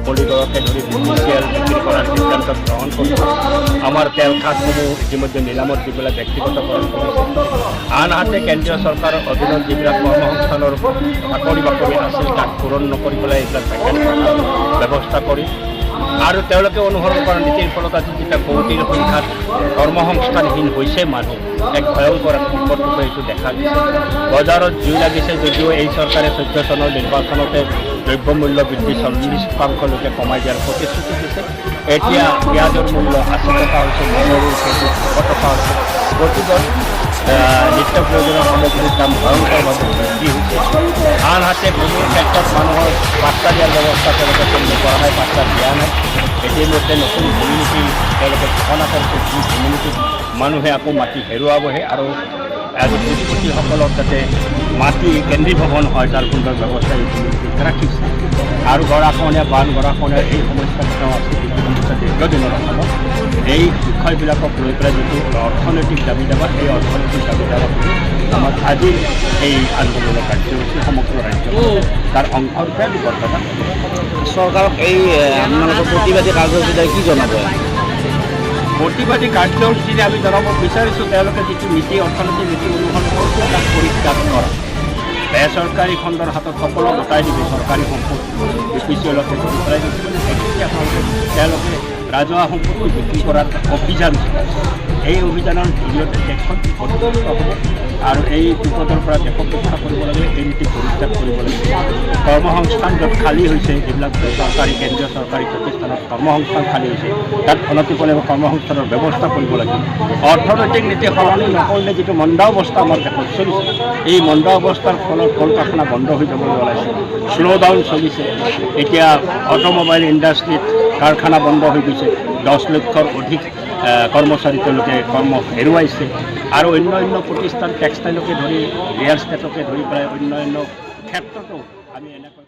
নুমলীগড়কে ধৰি B P C L বিক্ৰী কৰাৰ সিদ্ধান্ত গ্ৰহণ কৰিছে। আমাৰ তেল খাদসমূহ ইতিমধ্যে নিলামত দি পেলাই ব্যক্তিগতকৰণ কৰিছে। আনহাতে কেন্দ্ৰীয় চৰকাৰৰ অধীনত যিবিলাক কৰ্মসংস্থানৰ চাকৰি বাকৰি আছিল, তাক পূৰণ নকৰি পেলাই এইবিলাক ভেকেণ্ট ৰখাৰ ব্যৱস্থা কৰি আৰু তেওঁলোকে অনুসৰণ কৰা নীতিৰ ফলত আজি যেতিয়া কোটিৰ সংখ্যাত কৰ্মসংস্থানহীন হৈছে মানুহ, এক ভয়ংকৰ এক বিপদ ৰূপে এইটো দেখা দিছে। বজাৰত জুই লাগিছে যদিও এই চৰকাৰে 14 চনৰ নিৰ্বাচনতে দ্ৰব্য মূল্য বৃদ্ধি 40 শতাংশলৈকে কমাই দিয়াৰ প্ৰতিশ্ৰুতি দিছে। এতিয়া পিঁয়াজৰ মূল্য 80 টকা হৈছে, নহৰুৰ কেজি 100 টকা হৈছে। গতিকে নিত্য প্ৰয়োজনীয় সামগ্ৰীৰ দাম ভয়ংকৰভাৱে বৃদ্ধি হৈছে। আনহাতে ভূমিৰ ক্ষেত্ৰত মানুহৰ পাট্টা দিয়াৰ ব্যৱস্থা তেওঁলোকে কৰিব পৰা নাই, পাট্টা দিয়া নাই। ইতিমধ্যে নতুন ভূমি নীতি তেওঁলোকে ঘোষণা কৰিছে, যি ভূমি নীতিত মানুহে আকৌ মাটি হেৰুৱাবহে আৰু আজি পুঁজিপতিসকলক যাতে মাটি কেন্দ্ৰীভৱন হয়, তাৰ সুন্দৰ ব্যৱস্থা এই ভূমি নীতিত ৰাখিছে। আৰু গৰাখহনীয়া, বান গৰাখহনীয়াৰ এই সমস্যা দুটাও আছে, যিটো সমস্যা দীৰ্ঘদিনৰ অসমত। এই বিষয়বিলাকক লৈ পেলাই যিটো অৰ্থনৈতিক দাবী দাবা, এই অৰ্থনৈতিক দাবী দাবাক লৈ আমাৰ আজিৰ এই আন্দোলনৰ কাৰ্যসূচী সমগ্ৰ ৰাজ্যখনতে, তাৰ অংশৰূপে আমি বৰপেটাত চৰকাৰক এই আপোনালোকৰ প্ৰতিবাদী কাৰ্যসূচীৰ দ্বাৰা কি জনাব? প্ৰতিবাদী কাৰ্যসূচীৰে আমি জনাব বিচাৰিছোঁ, তেওঁলোকে যিটো নীতি, অৰ্থনৈতিক নীতি অনুসৰণ কৰিছে, তাক পৰিত্যাগ কৰা। বেচৰকাৰী খণ্ডৰ হাতত সকলো গতাই দিব, চৰকাৰী সম্পত্তি বি পি চি এলকে ধৰি পেলাই দিছে। মানে একচুৱেলি আপোনালোকে তেওঁলোকে ৰাজহুৱা সম্পত্তি বিক্ৰী কৰাৰ অভিযান চলাইছে। এই অভিযানৰ জৰিয়তে দেশখন বিপদগ্ৰস্ত হ'ব আৰু এই বিপদৰ পৰা দেশক ৰক্ষা কৰিব লাগে, এই নীতি পৰিত্যাগ কৰিব লাগিব। কৰ্মসংস্থান য'ত খালী হৈছে, যিবিলাক চৰকাৰী, কেন্দ্ৰীয় চৰকাৰী প্ৰতিষ্ঠানত কৰ্মসংস্থান খালী হৈছে, তাত অনতিপলমে কৰ্মসংস্থানৰ ব্যৱস্থা কৰিব লাগিব। অৰ্থনৈতিক নীতি সলনি নকৰিলে যিটো মন্দা অৱস্থা আমাৰ দেশত চলিছে, এই মন্দা অৱস্থাৰ ফলত কল কাৰখানা বন্ধ হৈ যাবলৈ ওলাইছে, শ্ল' ডাউন চলিছে। এতিয়া অট'মোবাইল ইণ্ডাষ্ট্ৰীত কাৰখানা বন্ধ হৈ গৈছে, 10 লক্ষৰ অধিক কৰ্মচাৰী তেওঁলোকে কৰ্ম হেৰুৱাইছে। আৰু অন্য অন্য প্ৰতিষ্ঠান, টেক্সটাইলকে ধৰি, ৰিয়েল ষ্টেটকে ধৰি পেলাই অন্য অন্য ক্ষেত্ৰতো আমি এনেকৈ